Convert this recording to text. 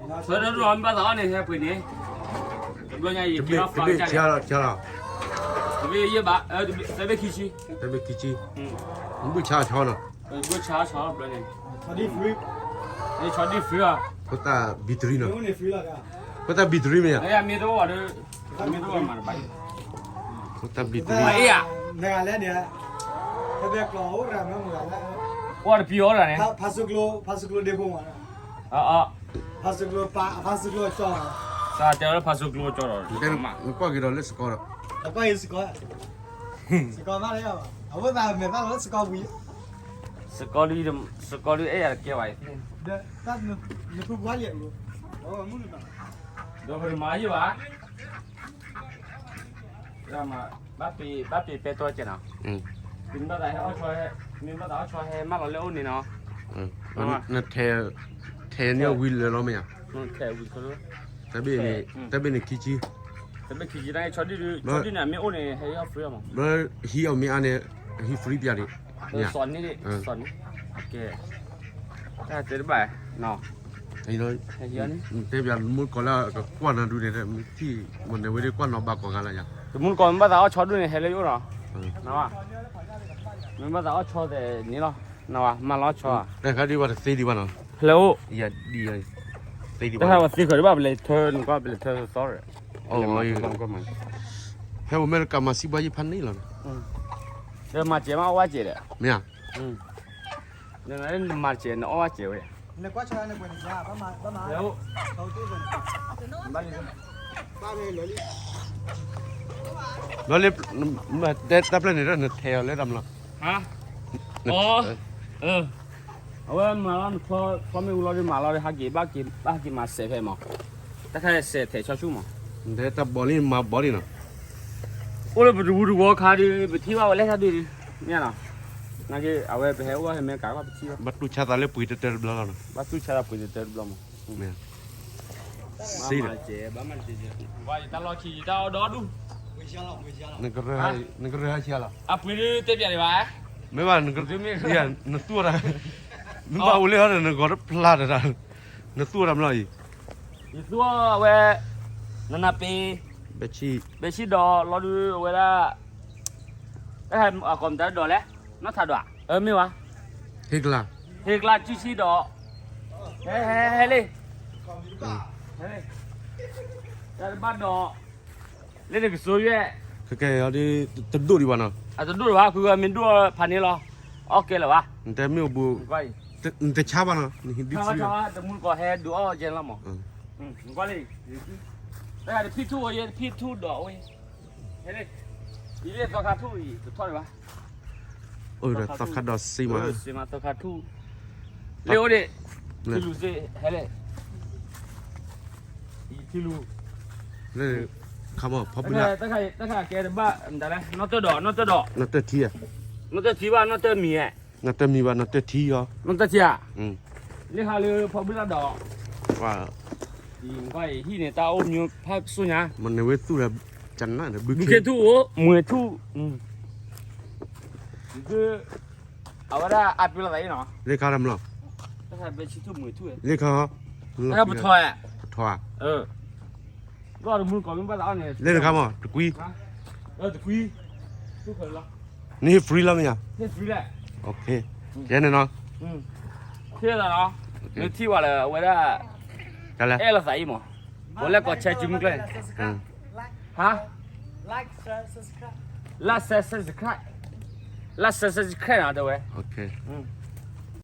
ဆၢထၢၣ်ဒိၣ်မ့ၢ်ဘၣ်သးအီၣ်န့ၣ် ဟဲပှ့ၤန့ၣ်, တဘျီညါယကဲအီၣ်ဖးကစၢ်န့ၣ်, တဘ့ၣ်ယဲၢ်ဘး, တဘ့ၣ်ခံဆံ, တဘ့ၣ်ခံဆံ, ဘုၣ်ဆါဆီနီၤ, ဘုၣ်ဆါဆီဘျီန့ၣ်, ဆီဒံၣ် free လီၤ, ဖိသၣ် battery နီၤ, ဖိသၣ် battery မ့ၢ်ဧါ, မ့ၢ်တအိၣ်ဘၣ်ဒီး, မ့ၢ်တအိၣ်ဘၣ်မၤတဘၣ်, ဖိသၣ် battery မ့ၢ်ဧါ, အိၣ်တပံၤအီၣ်တၢ်န့ၣ်, ဖးစိကျိ, ဖးစိကျိဒ့ဖိမး, ဖးစိကျိပာ်, ဖးစိကျိကၠီဒီး, နကွၢ်က့ၤဒီးလၢစကီဒီး, စကီ, စကီမးလၢ, အဝဲသးမဲာ်သၣ်လီၤလၢစကီပူၤ, စကီ, စကီဒုးအဲၣ်ယၤတကဲဘၣ်, ဒီးမၤယံၤဘၣ်, ဘၣ်ပ့ၤပဲတီကဲနီၤ, မ့ၢ်ဘၣ်သးအီၣ်ဆီ, မ့ၢ်ဘၣ်သးအီၣ်ဆီဟဲမးလီၤလၢအိၣ်န့ၣ်နီၤ, န ထဲန့ၢ်ဝံၤလၢာ်လီၤမ့ၢ်ဧါ, တဘ့ၣ်န့ၣ်, တဘ့ၣ်န့ၣ်ခံဆံ, တဘ့ၣ်ခံဆံန့ၣ် ဆီဒံၣ်ဒုး, ဆီဒံၣ်န့ၣ် မ့ၢ်အိၣ်န့ၣ် ဟဲအီၣ် free မး, ဟံးအီၣ်မ့ၢ်အါန့ၣ်, ဟံး free ပျဲဒံး, စီၤန့ၣ်, စီၤန့ၣ်, ကဲ, တၢ်တဲတဘၣ်, တဲပျးမူတကိးလၢကကွၢ်နီၤဒုးန့ၣ်, မ့ၢ်ထံၣ်မ့ၢ်န့ၣ်ဝဲဒၣ်ကွၢ်နီၤဘၣ်ကိးဂၤလၢယၤ, တမူတကိးမ့ၢ်ဘၣ်သးအီၣ်ဆီဒုးန့ၣ် ဟဲလၢယအိၣ်နီၤ, မ့ၢ်ဘၣ်သးအီၣ်ဆီသ့ၣ်န့ၣ်လီၤ, မၤလီၤဆီဧါ, တခါဒံးဘၣ်တသ့ဒံးဘၣ်နီၤ, ဟဲလၢအိၣ်, သ့ဒံးဘၣ်, တခါဘၣ်သ့ဃၢၤဒံးဘၣ် ပလဲၤထၢနကွၢ် ပလဲၤထၢသီ, ဟဲအိၣ်မ့ၢ်တကးမၤစံးဘၣ်ယဖးန့ၣ်လီၤ, ဒီးမၤစဲးမးအီၣ်ဝဲစဲးဒီး, မ့ၢ်ဧါ, နမၤစဲးနအီၣ်ဝဲစဲးဝဲ, ဘျီလၢ, တၢ်ပျဲၢ်န့ၣ်ဒီးနထဲအီၤလၢတၢ်မလီၤ, အဝဲမၤလီၤနချီမ့ၣ်အူလီၤဒီးမၤလီၤဒီး ဟးက့ၤဘၣ်က့ၤ ဘၣ်ဟးက့ၤမၤစဲးဖဲမး, တၢ်ခါစဲးထဲးဆီဆူၣ်မး, တၢ်ဘီလံမၤဘီလံနီၤ, အိၣ်လၢပတဝူတဝီခါဒီး ပထံၣ်ဘၣ်ဝဲလဲၣ်တၢ်ဒုး, မ့ၢ်နီၤ, နာ်က့ အဝဲပဟဲအိၣ်ဘၣ်ဟဲမဲကၤဘၣ်ပထံၣ်ဘၣ်, ဘၣ်တူၢ်ဆါသးလၢပှ့ၤတတၢတဘျီလီၤနီၤ, ဘၣ်တူၢ်ဆါသးပှ့ၤတတၢတဘျီမး, စ့ဒီး, တၢ်လီၢ်ခံယတၢ်အီၣ်ဒီဒူၣ်, နကရၢဟါဆံးလီၤ, အပှ့ၤဒုးတဲပျးဒံးဘၣ်, မ့ၢ်ဘၣ်, နသူၣ်အီၣ်တၢ်, မ့ၢ်ဘၣ်အိၣ်လၢဟီဒီး နဂီၤတဖျါတၢ်, နသူၣ်အီၣ်တၢ်မလီၤအံၤ, ယသူၣ်အီၣ်ဝဲ, နနပ့ၤ, ဘဲဆံၣ်ဒီးလီၤဒုးအဝဲဒၣ်, တၢ်ဟဲအကိးမတၤဒိးလဲၣ်, နီၢ်ထးဒိးဧါ, မ့ၢ်ဝဲ, ဟ့ၣ်ကျါ, ဟ့ၣ်ကျါ ကံၣ်ဆံၣ်ဒီး, ဟဲ, ဟဲလံ, တၢ်တဘၣ်ဒီး, လၢနကစိၤယဲၢ်, ခဲကဲ, တဒိၣ်ဒံးဘၣ်နီၤ, အတဒိၣ်ဒံးဘၣ် ဃုမ့ၢ်ဒိၣ်ဖးန့ၣ်လီၤ, အီၣ်ကဲလၢၤဘၣ်, နတဲမ့ၢ်အိၣ်ဘူး, နတဆါဘၣ်နီၤ, တမူတကိးဟဲဒုးအီၣ်ကဲလီၤမး, ကွၢ်လံ, တဖံၣ်ထူၣ်ဝဲယဲၢ် တဖံၣ်ထူၣ်ဒီးဝဲ, ဟဲလံ, ယသီခါထူၣ်အံၤ တထီၣ်ဒံးဘၣ် အိၣ်ဒီးသီခါဒီးစ့မး, စ့မးသီခါထူၣ်, လၢအိၣ်ဒံး, ထံလူၤစ့, ဟဲလံ, ထံလူၤ, လၢ, ခါမီၢ်ဖီဘုလၢ်, တၢ်ခါကဲတဘၣ်မတၤလဲၣ်, နီၣ်တၢၢ်ဒီး နီၣ်တၢၢ်ဒီး, နီၣ်တၢၢ်ထံဧါ, နီၣ်တၢၢ်ထံဘၣ် နီၣ်တၢၢ်မံၤဧါ, နီၣ်တၢၢ်မံၤဘၣ် နီၣ်တၢၢ်ထံအီၤ, နီၣ်တၢၢ်ထံဧါ, လၢဟါလၢဖီဘုလၢ်ဒီး, ဟံၣ်န့ၣ်တၢ်အိၣ်မံၤဖးစိညါ, မ့ၢ်န့ၣ်ဝဲသူၣ်ဒီး, ကနၣ်ဒီးဘုခ့ထူၣ်အိၣ် မွဲၤထူၣ်, အဝဲဒၣ်အါပျဲလီၤသးအံၤနီၤ, လ့ခါတမလီၤ, လ့ခါ, ပထီၣ်, ပထီၣ်ဧါ, လ့တခါမး တကွံ, နဟ့ၣ် free လီၤမ့ၢ်ဧါ, ယဲန့ၣ်နီၤ, နထံၣ်ဝဲလၢအဝဲဒၣ်, အဲၣ်လိာ်သးအံၤမး, ပှၤလဲၤကိးဆဲးစုမုၢ်ကျဲ, ဟါ, like subscribe, like subscribe နီၤ တဲဝဲ, အ